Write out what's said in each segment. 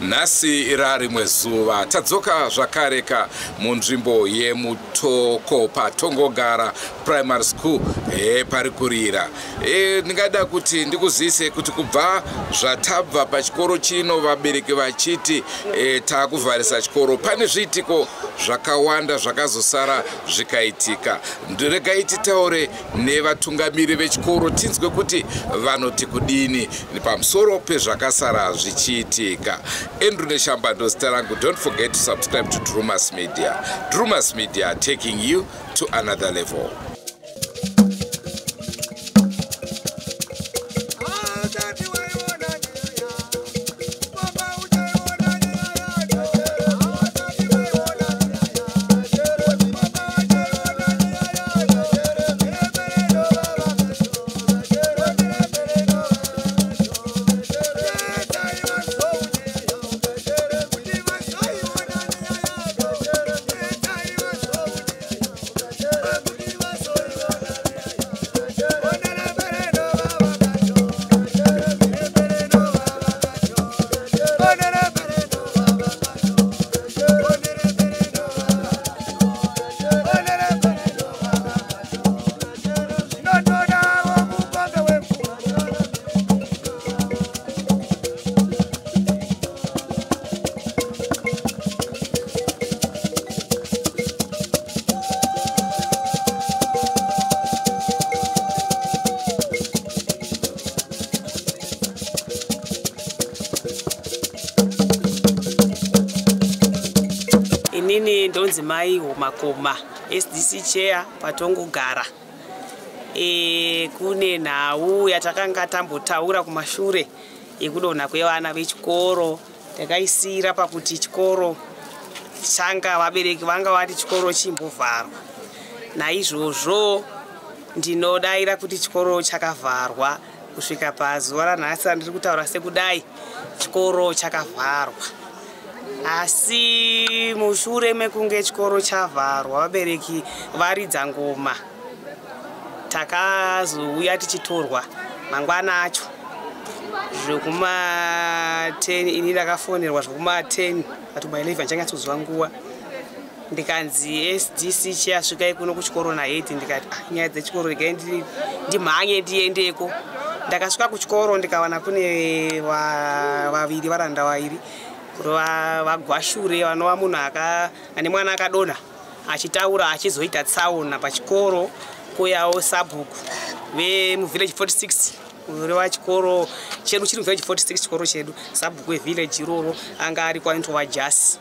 Nhasi rarimwe zuva tadzoka zvakareka munzvimbo yeMutoko paTongogara Primary School pari kurira. Ndingada kuti ndikuzivise kuti kubva zvatabva pachikoro chino vabereki vachiti takuvharisa chikoro, pane zviitiko zvakawanda zvakazosara zvikaitika. Regai titaure nevatungamiri vechikoro tinzwe kuti vanoti kudini pamusoro pezvakasara zvichiitika. Andrew Neshamba ndozita rangu. Don't forget to subscribe to Drumas Media. Drumas Media, taking you to another level. Inini ndonzi Mai Homakoma, SDC chair paTongogara. Kune nhau yatakanga tambotaura kumashure yekudonha kwevana vechikoro. Takaisira pakuti chikoro changa vabereki vanga vati chikoro chimbovharwa. Naizvozvo ndinodaira kuti chikoro chakavharwa kusvika pazuva ranhasi randiri kutaura sekudai, chikoro chakavharwa. Asi mushure mekunge chikoro chavharwa, vabereki varidza ngoma, takazouya tichitorwa mangwana acho zvekuma 10. Ini ndakafonerwa zvekuma 10 atuma 11, ndichanyatsozwa nguva, ndikanzi SDC chiyasvikai kuno kuchikoro nahead. Ndikati, "Ah, nyaya dzechikoro, regai ndimhanye ndiendeko." Ndakasvika kuchikoro ndikawana kune vaviri, varanda vairi, vaGwashure, vanova munhu ane mwana akadonha, achitaura achizoita tsaona pachikoro. Kuyawo sabhuku vemuvillage 46, kureva chikoro chedu chiri muvillage 46. Chikoro chedu, sabhuku wevillage iroro anga ari kwainotova Jasi.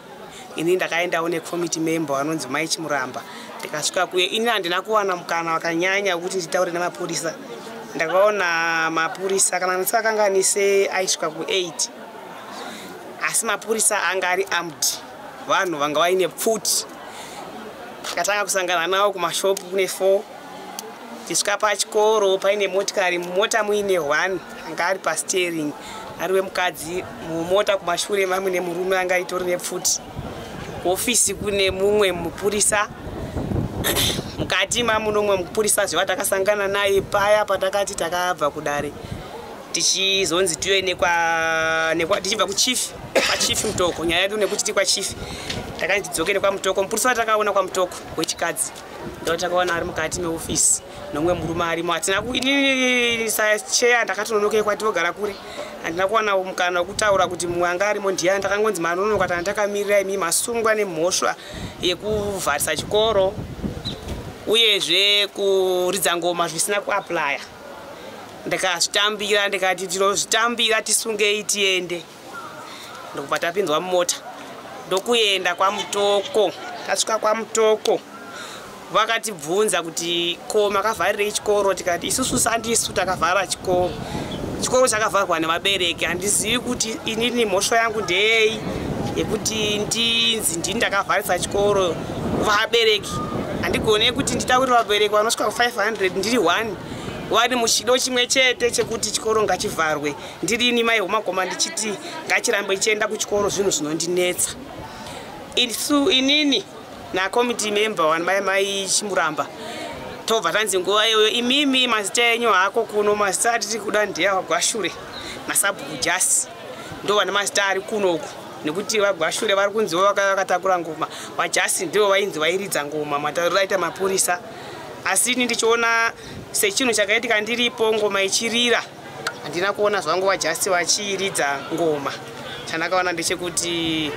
Ini ndakaendawo necommittee member vanonzi Mai Chimuramba. Ndikasvika kuye, ini handina kuwana mukana wakanyanya wekuti nditaure nemapurisa. Ndakaona mapurisa, kana ndisakanganise, aisvika ku8, asi mapurisa anga ari armed, vanhu vanga vaine pfuti. Tikatanga kusangana navo kumashopu kune 4. Tisvika pachikoro paine motikari, mumota muine 1 anga ari pasteering, ari wemukadzi. Mumota kumashure mamune murume anga itori nepfuti. Kuofisi kune mumwe mupurisa, mukati mamuno mumwe mupurisa zveva takasangana naye paya patakati takabva kudare, tichizonzi tiuye tichibva kuchief, kwachief Mutoko. Nyaya yedu nekuti tiri kwachief, takanzi tidzoke nekwaMutoko. Mupurisa watakaona kwaMutoko wechikadzi ndo takaona ari mukati meofisi nomumwe murume arimo. Hatina inini sacheya ndakatononoke kwatinogara kure, handina kuwana mukana wekutaura kuti mumwe anga arimo ndiani. Ndakangonzi manonoka, tana takamirira imi, masungwa nemhosva yekuvharisa chikoro uyezve kuridza ngoma zvisina kuapplya. Ndikazvitambira, ndikati tinozvitambira, tisungei tiende. Ndokubva tapinzwa mumota ndokuenda kwaMutoko. Tasvika kwaMutoko vakatibvunza kuti, "Ko makavharirei chikoro?" Tikati, "Isusu sandisu takavhara chikoro, chikoro chakavharwa nevabereki. Handizivi kuti inini mhosva yangu ndeyei yekuti ndinzi ndini ndakavharisa chikoro vabereki. Handigone kuti nditaurire vabereki vanosvika ku500 ndiri 1, vari muchido chimwe chete chekuti chikoro ngachivharwe. Ndirini Mai Homakoma ndichiti ngachirambe chienda kuchikoro. Zvinhu zvinondinetsa." Isu, inini nacommittee member wani Mai Chimuramba, tobva tanzi nguva iyoyo, "Imimi mazita enyu hako kuno, mazita atiri kuda ndeyaGwashure nasabhuku Jasi, ndo vane mazita ari kunoku." Nekuti vaGwashure vari kunziwo vakatakura ngoma, vaJasi ndivo vainzi vairidza ngoma, matauriro aita mapurisa. Asi ini ndichiona sechinhu chakaitika ndiripo, ngoma ichirira, handina kuona zvangu vaJasi vachiridza ngoma. Chandakaona ndechekuti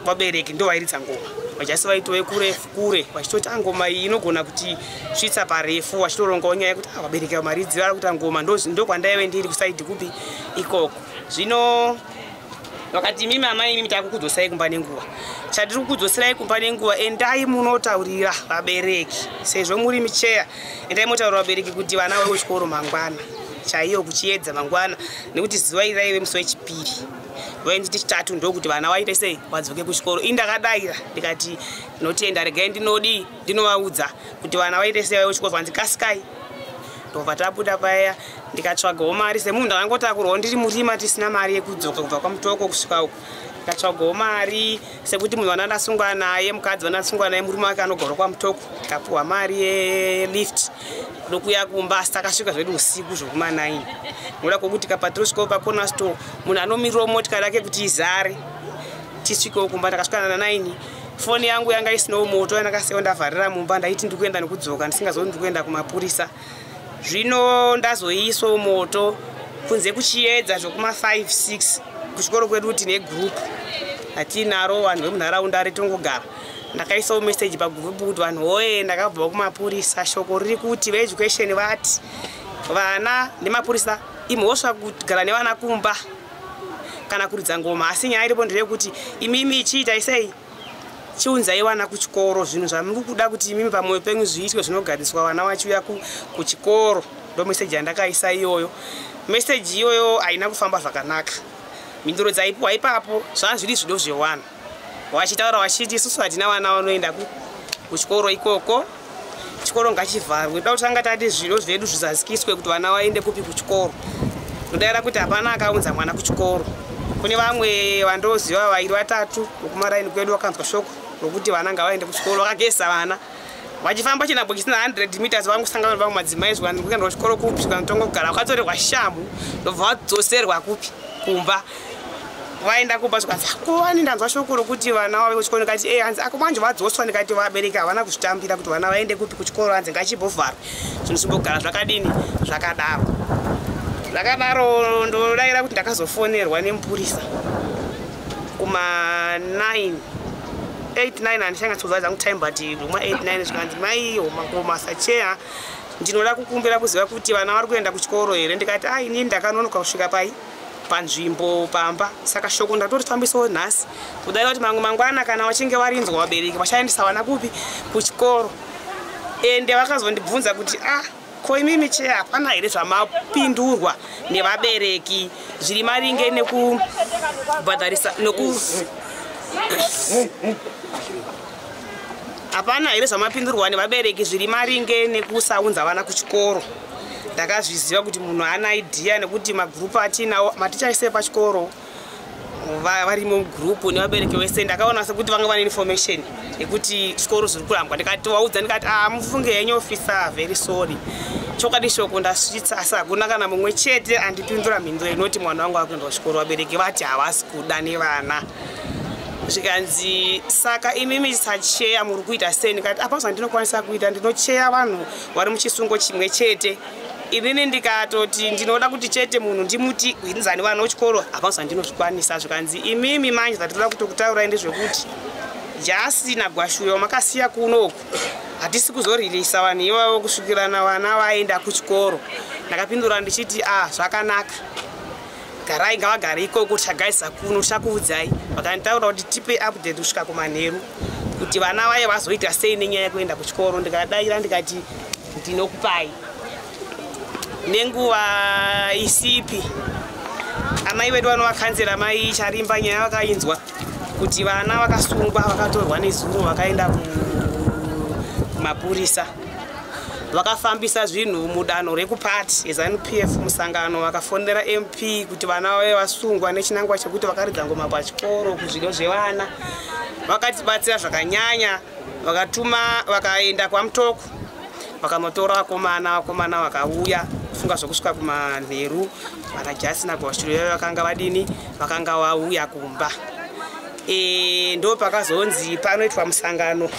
vabereki ndo vairidza ngoma, vaJasi vaitove kure kure vachitoti ngoma iyi inogona kuti svitsa parefu, vachitorongawo nyaya yekuti vabereki vamaridzi vari kuita ngoma. Ndokwandaive ndiri kusaidhi kupi ikoko. Zvino vakati, "Imimi amai, imimi takukudzosai kumba nenguva. Chatiri kukudzoserai kumba nenguva, endai munotaurira vabereki sezvo muri micheya. Endai munotaurira vabereki kuti vana vave kuchikoro mangwana chaiyo, kuchiedza mangwana," nekuti zuva iri raive musi wechipiri, vainditi chitatu ndokuti vana vaite sei, vadzoke kuchikoro. Ini ndakadaira ndikati, "Ndinotenda, regai ndinodi ndinovaudza kuti vana vaite sei, vaive kuchikoro." Vanzi, "Kasikai." Ndobva tabuda paya, ndikatsvagawo mari semunhu ndakangotakurwawo ndiri murima, tisina mari yekudzoka kubva kwaMutoko kusvika uko. Ndikatsvagawo mari sekuti munhu wandandasungwa naye, mukadzi wandasungwa naye, murume wake anogara kwaMutoko. Ndikapuhwa mari yelift ndokuya kumba, asi takasvika zvedu usiku zvokuma9, nokuda kwokuti kapatrosvikawo pacorner store, munhu anomirirawo motikari yake kuti izare tisvikewo kumba. Ndakasvika na9, foni yangu yanga isinawo moto, yandakasiyawo ndavharira mumba. Ndaiti ndikuenda nekudzoka, ndisingazoni ndikuenda kumapurisa. Zvino ndazoiiswawo moto kunze kuchiedza zvokuma5 6. Kuchikoro kwedu tine gurupu hatinaro, vanhu vemunharaunda ritongogara. Ndakaisawo meseji pagurupu kuti, "Vanhu woye, ndakabvawo kumapurisa. Shoko riri kuti veeducation vati vana nemapurisa imhosva kugara nevana kumba kana kuridza ngoma. Asi nyaya iripo ndeyekuti imimi chiitai sei, chiunzai vana kuchikoro. Zvinhu zvamuri kuda kuti imimi pamwoyo penyu zviitwe zvinogadziriswa vana vachiuya kuchikoro." Ndo meseji yandakaisa iyoyo. Meseji iyoyo haina kufamba zvakanaka. Mhinduro dzaipiwa ipapo zvava zviri zvido zvevanhu, vachitaura vachiti, "Isusu hatina vana vanoenda kuchikoro ikoko, chikoro ngachivharwe. Da kutanga tati zvido zvedu zvizadzikiswe kuti vana vaende kupi, kuchikoro." Ndodaira kuti hapana akaunza mwana kuchikoro. Kune vamwe vandoziva vairi vatatu vokumaraini kwedu vakanzwa shoko rokuti vana ngavaende kuchikoro, vakageza vana vachifamba chinhambwe chisina 100 meters, vangosangana nevamwe madzimai, zvikanzi, "Kuenda kuchikoro kupi?" Zvikanzi, "Kugara." Vakatorerwa shamu, ndobva vadzoserwa kupi, kumba. Vaenda kumba, zvikanzi, "Kowani ndanzwa shoko rokuti vana vave kuchikoro." Ndikati, "E." Hanzi, "Ako manje vadzoswa." Ndikati, "Vabereki havana kuzvitambira kuti vana vaende kupi, kuchikoro." Hanzi, "Ngachimbovharwe zvinhu zvimbogara zvakadini." Zvakadaro zvakadaro. Ndodayira kuti ndakazofonerwa nemupurisa kuma 9 8 9, handichangatsoziva dzangu time, but kuma 8 9. Zvikanzi, "Mai Homangoma sacheya, ndinoda kukumbira kuziva kuti vana vari kuenda kuchikoro here?" Ndikati, "Ai, inini ndakanonoka kusvika pai panzvimbo pamba, saka shoko ndatorifambisawo nhasi kudaira kuti mamwe mangwana kana vachinge varinzwa vabereki vachaendesa vana kupi, kuchikoro." Ende vakazondibvunza kuti, "Ah, ko imimi cheya, hapana here zvamapindurwa nevabereki zviri maringe nekubhadharisa neku hapana here zvamapindurwa nevabereki zviri maringe nekusaunza vana kuchikoro?" Ndakazviziva kuti munhu haana idea, nekuti magurupu atinawo, maticha ese pachikoro varimo mugurupu nevabereki vese. Ndakaona sekuti vanga vane information yekuti zvikoro zviri kurambwa. Ndikatovaudza ndikati, "Ah, mufunge henyu officer, very sorry. Chokwadi shoko ndasvitsa, asi hakuna kana mumwe chete andipindura mhinduro inoti mwana wangu akuenda kuchikoro. Vabereki vati havasi kuda nevana." Zvikanzi, "Saka imimi sacheya muri kuita sei?" Ndikati, "Apa zvandinokwanisa kuita, ndinocheya vanhu vari muchisungo chimwe chete. Inini ndikatoti ndinoda kuti chete munhu ndimuti hinzani vana kuchikoro, hapana zvandinozvikwanisa." Zvikanzi, "Imimi manje zvatinoda kutokutaurai ndezvekuti Jasi naGwashuyo makasiya kunoku, hatisi kuzoririsa vanhu ivavo kusvikirana vana vaenda kuchikoro." Ndakapindura ndichiti, "A ah, zvakanaka, garai, ngavagare ikoko, tichagaisa kuno, tichakuudzai." Vakanditaura kuti tipe update kusvika kumanheru kuti vana vaye vazoita sei nenyaya yekuenda kuchikoro. Ndikadaira ndikati, "Ndinokupai nenguva isipi." Amai vedu vanovakanzera, Mai Charimba, nyaya vakainzwa kuti vana vakasungwa, vakatorwa nezuro vakaenda kumapurisa. Vakafambisa zvinhu mudanho rekupati yeZANU PF musangano, vakafonera MP kuti vana vave vasungwa nechinangwa chekuti vakaridza ngoma pachikoro kuzvido zvevana. Vakatibatsira zvakanyanya, vakatuma, vakaenda kwaMutoko, vakanotora vakomana. Vakomana vakauya. Ndofunga zvokusvika kumanheru vana Jasi naGwashuro vakanga vadini, vakanga vauya kumba. Ndo pakazonzi panoitwa musangano.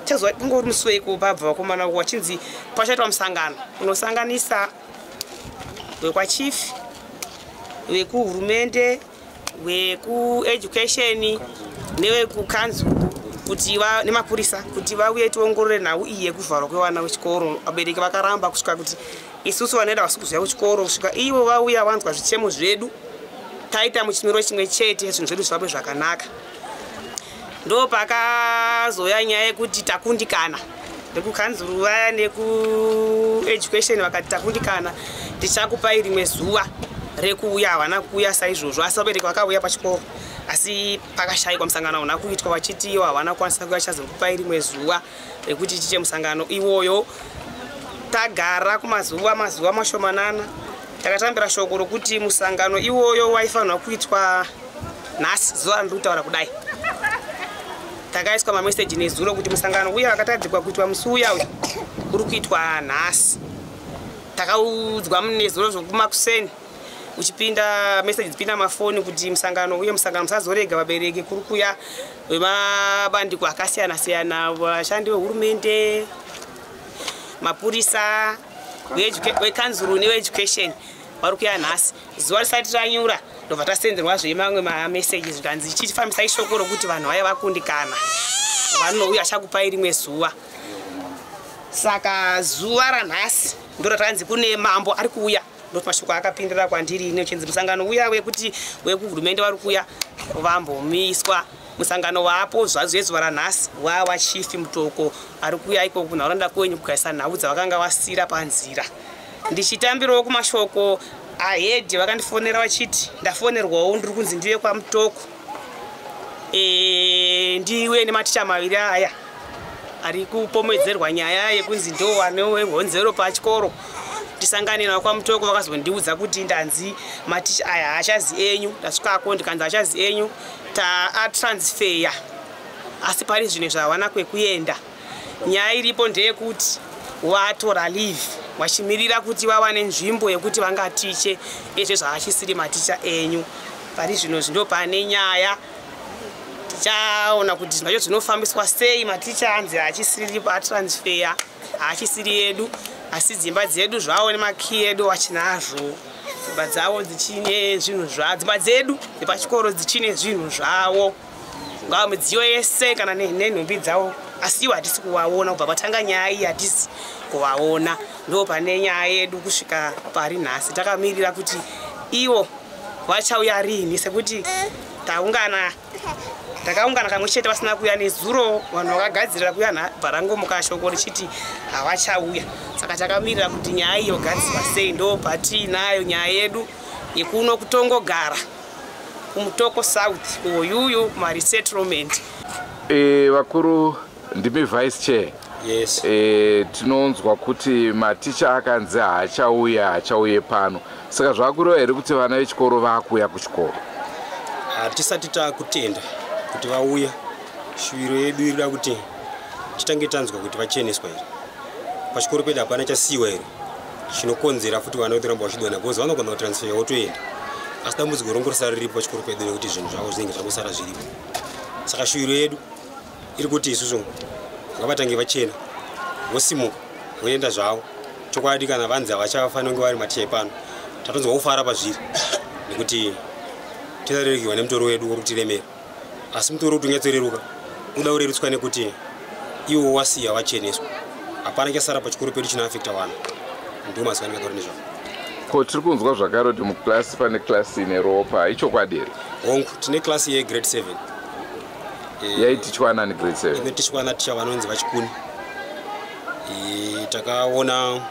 Chazwa kungori musi weiko pabva vakomana wachinzi pachaitwa musangano unosanganisa wekwachief, vekuhurumende, vekueducation nevekukanzuru kuti nemapurisa kuti vauye tiongorore nhau iyi yekuvharwa kwevana vechikoro. Vabereki vakaramba kusvika kuti isusu vanoenda vasi kuzoya kuchikoro kusvika ivo vauya vanzwa zvichemo zvedu, taita muchimiro chimwe chete, zvinhu zvedu zvifambe zvakanaka. Ndo pakazoya nyaya yekuti takundikana, vekukanzuru vaya nekueducation vakati takundikana, tichakupai rimwe zuva rekuuya. Havana kuuya saizvozvo, asi vabereki vakauya pachikoro, asi pakashayikwa, musangano hauna kuitwa, vachiti ivo havana kukwanisa kuuya, chazokupai rimwe zuva rekuti tiite musangano iwoyo. Tagara kumazuva mazuva mashomanana, takatambira shoko rokuti musangano iwoyo waifanirwa kuitwa nhasi, zuva randiri kutaura kudai. Takaiswa mameseji nezuro kuti musangano uya wakatadzikwa kuitwa musi uya uyu uri kuitwa nhasi. Takaudzwa nezuro zvokumakuseni, uchipinda meseji dzipinda mafoni kuti musangano uye musangano musazorega vabereki, kuri kuya vemabandiko akasiyana siyana, vashandi vehurumende, mapurisa, vekanzuru neveeducation vari kuya nhasi. Zuva risati ranyura, ndobva tasenderwazve mamwe mameseji, zvikanzi chichifambisai shoko rokuti vanhu vaya vakundikana, vanouya, achakupai rimwe zuva. Saka zuva ranhasi ndo ratanzi kune mambo ari kuuya. Ndo mashoko akapindira kwandiri ine uchinzi musangano uya wekuti wekuhurumende vari kuuya vambomiswa. Musangano wapo zvazuva ranhasi wawachief Mutoko ari kuuya ikoko kunharaunda kwenyu kugaisa nhau dzavakanga vasira panzira. Ndichitambirawo kumashoko ahedhi, vakandifonera vachiti ndafonerwawo, ndiri kunzi ndive kwaMutoko, ndiwe nematicha maviri aya ari kupomedzerwa nyaya yekunzi ndo wane honzero pachikoro, tisangane navo kwaMutoko. Vakazondiudza kuti ndanzi maticha aya haachazi enyu. Ndasvikako ndikanzi haachazi enyu, taatransferya, asi pari zvino zvawana kwekuenda. Nyaya iripo ndeyekuti watora leave vachimirira kuti vawane nzvimbo yekuti vangatiche ezve zvaachisiri maticha enyu pari zvino. Ndo pane nyaya. Tichaona kuti zvinhu zvacho zvinofambiswa sei. Maticha anzi haachisiri, atransferya, haachisiri edu, asi dzimba dzedu zvavo nemakii edu vachinazvo. Dzimba dzavo dzichine zvinhu zvavo, dzimba dzedu dzepachikoro dzichine zvinhu zvavo, ngava midziyo yese kana nenhumbi dzavo, asi ivo hatisi kuvaona. Kubva patanga nyaya iyi hatisi kuvaona. Ndo pane nyaya yedu kusvika pari nhasi. Takamirira kuti ivo vachauya rini, sekuti taungana, takaungana kamwe chete vasina kuuya nezuro. Vanhu vakagadzirira kuuya, bva rangomuka shoko richiti havachauya. Saka takamirira kuti nyaya iyi yogadzirwa sei. Ndo patiinayo nyaya yedu yekuno kutongogara kuMutoko South, kuOyuyu, kumaresettlement. Vakuru, ndimi vice chair? Yes. Tinonzwa kuti maticha akanzi haachauya, haachauye pano. Saka zvakureva here kuti vana vechikoro vaakuuya kuchikoro? Hatisati taakutenda kuti vauya. Shuviro yedu irida kuti titange tanzwa kuti vacheneswa here, pachikoro pedu hapana chasiyiwa here chinokonzera futi vana vedu ramba vachidonha, because vanogona kutransfer votoenda, asi dambudziko rongosara riripo pachikoro pedu nekuti zvinhu zvavo zvinenge zvangosara zviripo. Saka shuviro yedu iri kuti isusu ngavatange vachena, vosimuka voenda zvavo. Chokwadi, kana vanzi havachafanira kunge vari maticha epano, tatonzwa kufara pazviri nekuti tisarerukirwa nemutoro wedu uri kutiremera. Asi mutoro kuti unyatsoreruka uda kurerutswa nekuti iwo wasiya vacheneswa, hapana chasara pachikoro pedu chinoafecta vana. Ndo mazuva andingataura nezvavo. Ko tiri kunzwa zvakare kuti muklasi pane klasi ine ropa, ichokwadi here? Hongu, tine klasi yegrade 7. Yaitichwa nani grade 7? Inotichwa naticha vanonzi VaChikuni. Takaona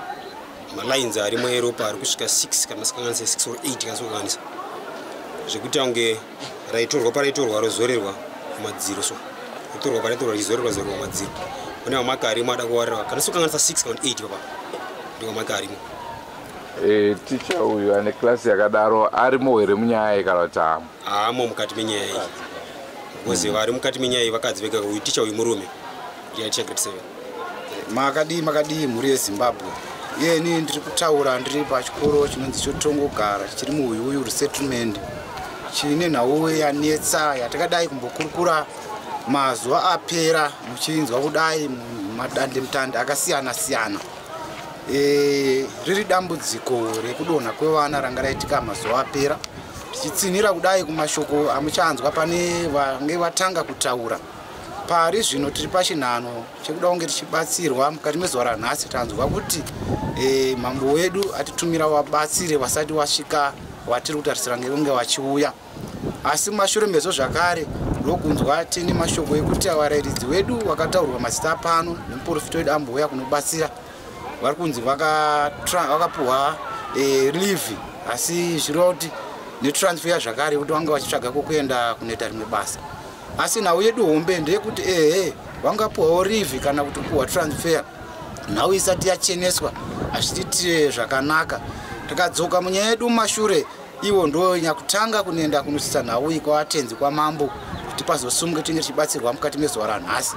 malines arimo eropa ari kusvika 6 kana sikanganisa, 6 or 8 kana sikukanganisa, zvekuti ange raitorwa paraitorwa rozorerwa kumadziro, so rotorwa paraitorwa richizorerwa zorerwa kumadziro. Kune mamaka arimo ada kuwarira, kana sikukanganisa, 6 kana 8 papa ndiwo mamaka arimo. Ticha uyu ane klasi yakadaro arimo here munyaya iyi kana kuti hamo? Haamo mukati menyaya iyi, because vari mukati menyaya iyi vakadzi vega. Uyu ticha uyu murume, ndiye ticha grade 7. Makadii, makadii mhuri yeZimbabwe? Yeni ndiri kutaura ndiri pachikoro chinonzi choTongogara chiri muUyuyu resettlement, chine nhau yanetsa yatakadai kumbokurukura mazuva apera, muchinzwa kudai madandemutande akasiyana siyana. Riri dambudziko rekudonha kwevana ranga raitika mazuva apera, tichitsinhira kudai kumashoko amuchanzwa pane vange vatanga kutaura. Pari zvino tiri pachinhano chekuda kunge tichibatsirwa mukati mezuva ranhasi. Tanzwa kuti mambo wedu atitumira vabatsire vasati vasvika watiri kutarisira ngekunge vachiuya, asi mumashure mezvo zvakare ndokunzwa tine mashoko ekuti varairidzi wedu vakataurwa mazita pano nemuprofita wedu ambouya kunobatsira vari kunzi vakapuhwa leave, asi zvireva kuti netransfer zvakare kuti vanga vachitsvaga kwokuenda kunoita rimwe basa. Asi nhau yedu hombe ndeyekuti ehe, vangapuhwawo leave kana kuti kupuhwa transfer, nhau isati yacheneswa hazvitiitire zvakanaka. Tikadzoka munyaya yedu mumashure, ivo ndo nyakutanga kunoenda kunosisa nhau iyi kwavatenzi kwamambo kuti pazosumuke tinge tichibatsirwa mukati mezuva ranhasi.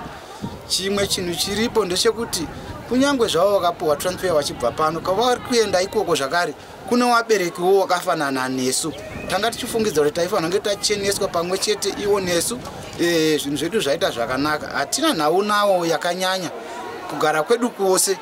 Chimwe chinhu chiripo ndechekuti kunyange zvavo vakapuhwa transfer vachibva pano, kwavari kuenda ikoko zvakare kune vaberekiwo wakafanana nesu. Tanga tichifungidza kuti taifanira kunge tacheneswa pamwe chete iwo nesu, zvinhu zvedu zvaita zvakanaka. Hatina nhau nawo yakanyanya kugara kwedu kwose.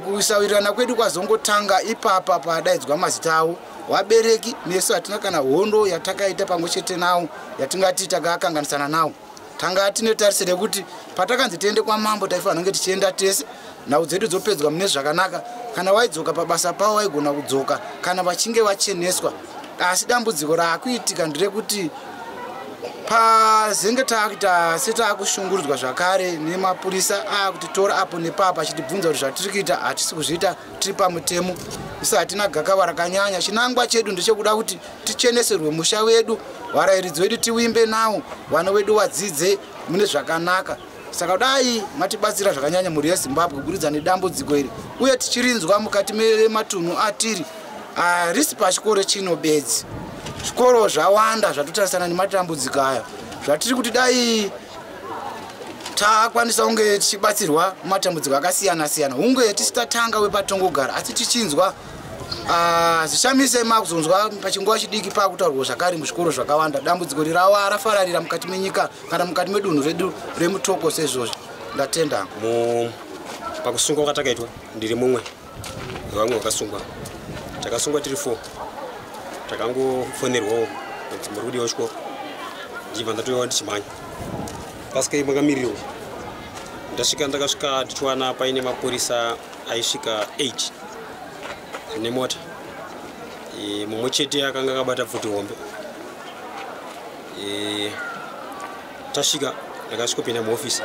Kusawirirana kwedu kwazongotanga ipapa padaidzwa mazita avo vabereki nesu. Hatina kana hondo yatakaita pamwe chete nawo yatingati takakanganisana nawo. Tanga tine tarisiro yekuti patakanzi tiende kwamambo taifanira kunge tichienda tese, nhau dzedu dzopedzwa mune zvakanaka. Kana waidzoka pabasa pavo vaigona kudzoka kana vachinge vacheneswa. Asi dambudziko raakuitika nderekuti pazenge taakuita setaakushungurudzwa zvakare nemapurisa aakutitora apo nepapo achitibvunza kuti zvatiri kuita hatisi kuzviita tiri pamutemo. Isu hatina gakava rakanyanya. Chinangwa chedu ndechekuda kuti ticheneserwe musha wedu, varairidzi vedu tiwimbe nawo, vana vedu vadzidze mune zvakanaka. Saka dai matibatsira zvakanyanya, mhuri yeZimbabwe, kuburikidza nedambudziko iri uye tichirinzwa mukati mematunhu atiri. Harisi pachikoro chino bedzi, zvikoro zvawanda zvatotarisana nematambudziko aya, zvatiri kuti dai takwanisa kunge tichibatsirwa mumatambudziko akasiyana siyana. Hunge tisi tatanga wepaTongogara, asi tichinzwa zvishamise makuzonzwa pachinguva chidiki paakutaurwa zvakare muzvikoro zvakawanda. Dambudziko rirawa rafararira mukati menyika kana mukati medunhu redu reMutoko sezvozvo. Ndatenda. Pakusungwa kwatakaitwa, ndiri mumwe vamwe vakasungwa. Takasungwa tiri 4. Takangofonerwawo kuti muri kudiwa chikoro, ndichibva ndatouyawo ndichimhanya pasika makamirirwa. Ndasvika, ndakasvika ndichiwana paine mapurisa aisvika 8 nemota. Mumwe chete akanga akabata pfuti hombe. Tasvika, ndakasvikopinda muofisi.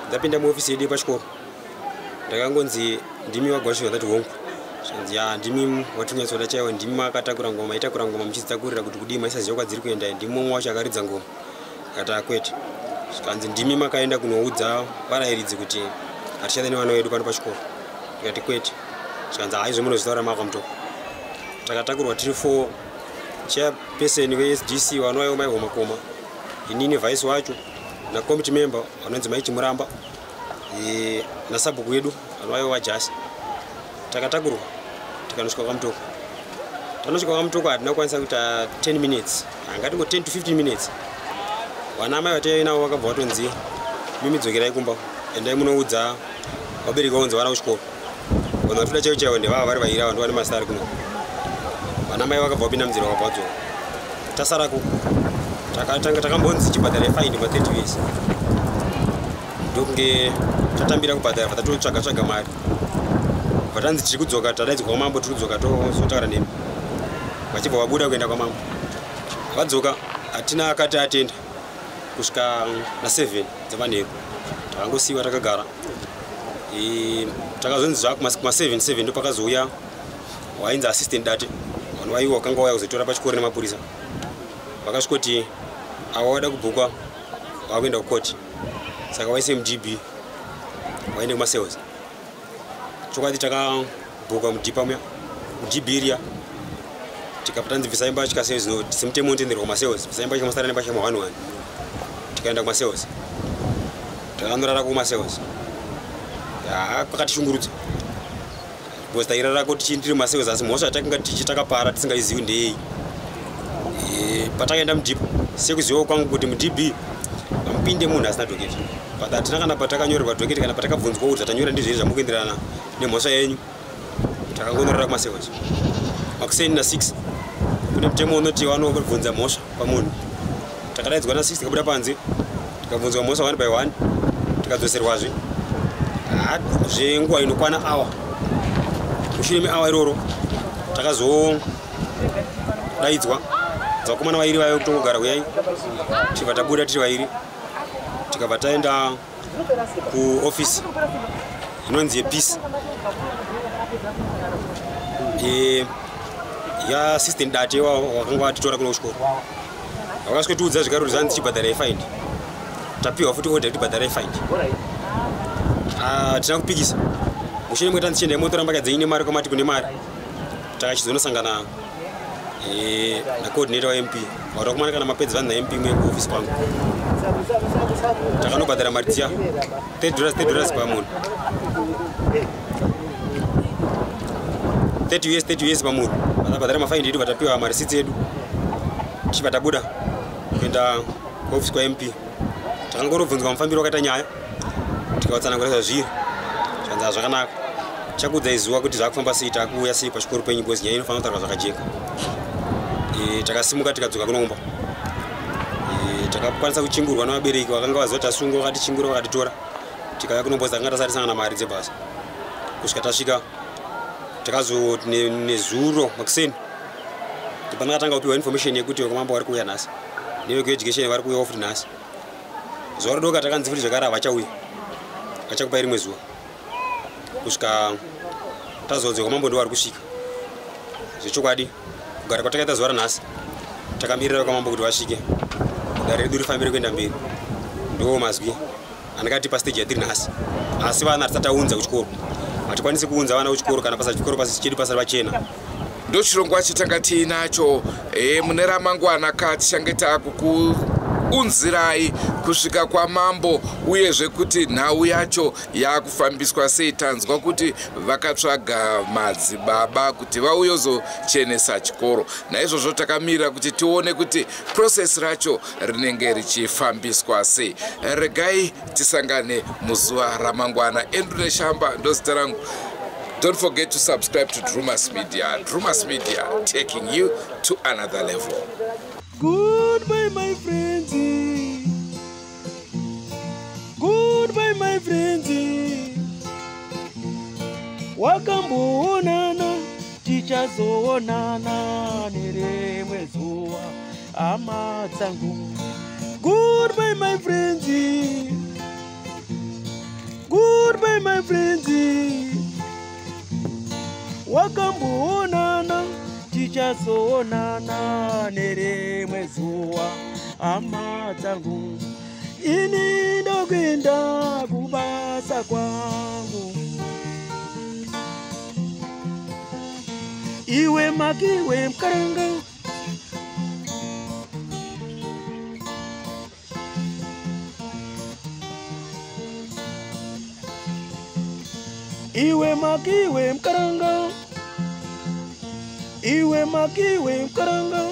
Ndapinda muofisi yedu yepachikoro, ndakangonzi, "Ndimi vaGwashiwa?" Ndati, "Hongu." Zvanzi, "Ya, ndimi watinyatsoda chaiwo. Ndimi makatakura ngoma, maitakura ngoma muchidzitakurira kuti kudii, maisaziva kwadziri kuenda. Ndimi mumwe wacho akaridza ngoma." Akati, "Akwete." Zvikanzi, "Ndimi makaenda kunoudza varayiridzi kuti hatichada nevana vedu pano pachikoro?" Ndikati, "Kwete." Zvikanzi, "Haizvo munozvitaura makaMutoko." Takatakurwa tiri 4, chairperson veSDC vanowaiwo Mai Homakoma, inini, vice wacho nacommittee member vanonzi Mai Chimuramba, nasabhuku wedu vanowaiwo vaJasi. Takatakurwa tikanosvika kwaMutoko. Tanosvika kwaMutoko, hatina kukwanisa kuita 10 minutes, hangatingo 10 to 15 minutes, vana mai vataive navo vakabva vatonzi, "Mimi dzokerai kumba, endai munoudza vabereki vaunze vana kuchikoro. Vanhu vatoda chaivo chaivo ndevava vari vairi ava, ndovane mazita ari kuno." Vana mai vakabva vapinda munzira, vakabva vadzoka. Tasarako, takatanga takambonzi chibhadharai faini pa30 years, ndokunge tatambira kubhadhara. Patatotsvaga tsvaga mari, vatanzi tiri kudzoka, tadaidzwa kwamambo, tiri kudzoka, tozotaura nemi. Vachibva vabuda kuenda kwamambo, vadzoka, hatina akati atenda kusvika na7 dzemanheru. Takangosiyiwa takagara. Takazonzi zva kuma7 7 ndopakazouya wainzi Assistant Date, vanhu vaiwa vakanga vauya kuzotora pachikoro nemapurisa. Vakasvikoti ava vada kubhukwa, vakuenda kukoti, saka vaise muDB vaende kumacells. Chokwadi takabhukwa mudhipa muya, muDB riya. Tikabva tanzi bvisai mbatya, semutemo unotenderwa kumacells, bvisai mbatya musara nembatya ma11. Tikaenda kumacells, takanorara kumacells. Kwakatishungurudza. Because tairara kuti tiri masewe, asi mhosva yatakanga tichi takapara tisingaizivi ndeyei. Patakaenda mudhip, sekuzivawo kwangu kuti mudb hamupinde munhu asina docket, but hatina kana patakanyorerwa docket kana patakabvunzwa kuti zvatanyora ndizvei zvamukuenderana nemhosva yenyu. Takangonyorera kumasewas makuseni na6. Kune mutemo unoti vanobvunza mhosva pamunhu. Takadaidzwa na6, tikabuda panze, tikabvunzwa mhosva one by one, tikadzoserwazve zvenguva inokwana awa. Mushure meawa iroro takazodaidzwa vakomana vairi vaive kutongogara, uyai. Tichibva tabuda tiri vairi, tikabva taenda kuofisi inonzi yepeace yaassistant Date wakanga vatitora kuno kuchikoro. Vakasvikotiudza zvekare kuti zvanzi chibhadharai fine. Tapiwa futi order kuti bhadharai fine. Hatina kupikisa. Mushure mwe tanzi chiendai motora mbatya dzenyu nemari, kwamati kune mari. Takachizonosangana nacoordinator waMP vatakumana kana mapedzi vanhu naMP mwe kuofisi kwangu. Takanobhadhara mari dziya, $30, $30 pamunhu, 30 US, 30 US pamunhu. Vatabhadhara mafaindi edu, vatapiwa marisitsi edu, tichibva tabuda kuenda kuofisi kwaMP. Takangorobvunzwa mufambiro wakaita nyaya, tikavatsanangura zvazviri. Zvanzi zvakanaka, chakuudzai zuva kuti zvakufamba sei, takuuya sei pachikoro penyu, because nyaya inofanira kutaurwa zvakajeka. Takasimuka tikadzoka kunomba. Takakwanisa kuchingurwa nevabereki vakanga vaziva tasungwa, vakatichingura, vakatitora, tikauya kunomboza. Takanga tasati sangana mari dzebhasi kusvika tasvika. Takazo nezuro makuseni pandakatanga kupiwa information yekuti vekwamambo vari kuuya nhasi, nevekueducation vari kuuyawo futi nhasi. Zuva rodoka takanzi futi zvakare havachauya, vachakupai rimwe zuva, kusvika tazodzwa kwamambo ndo vari kusvika. Zvechokwadi, kugara kwatakaita zuva ranhasi takamirira kwamambo kuti vasvike, dare redu rifambire kuenda mberi. Ndo mazwi andakati pastage yatiri nhasi. Asi vana hatisati taunza kuchikoro, hatikwanisi kuunza vana kuchikoro kana pasachikoro pasi chedu pasati pachena. Ndo chirongwa chatanga tiinacho. Mune ramangwana ka tichange taakukuunzirai kusvika kwamambo, uyezve kuti nhau yacho yaakufambiswa sei. Tanzwa kuti vakatsvaga madzibaba kuti vauyozochenesa chikoro. Naizvozvo takamirira kuti tione kuti process racho rinenge richifambiswa sei. Regai tisangane muzuva ramangwana. Andrew Neshamba ndozita rangu. Don't forget to subscribe to Drumas Media. Drumas Media, taking you to another level. Goodbye, my friends. Goodbye, my friends. Wakamboonana, tichazoonana nerimwe zuva, hama dzangu. Goodbye, my friends. Goodbye, my friends. Wakamboonana, tichazoonana nerimwe zuva, hama dzangu. Ini ndokuenda kubasa kwangu. Iwe makiwe mukaranga. Iwe makiwe mukaranga. Iwe makiwe mukaranga.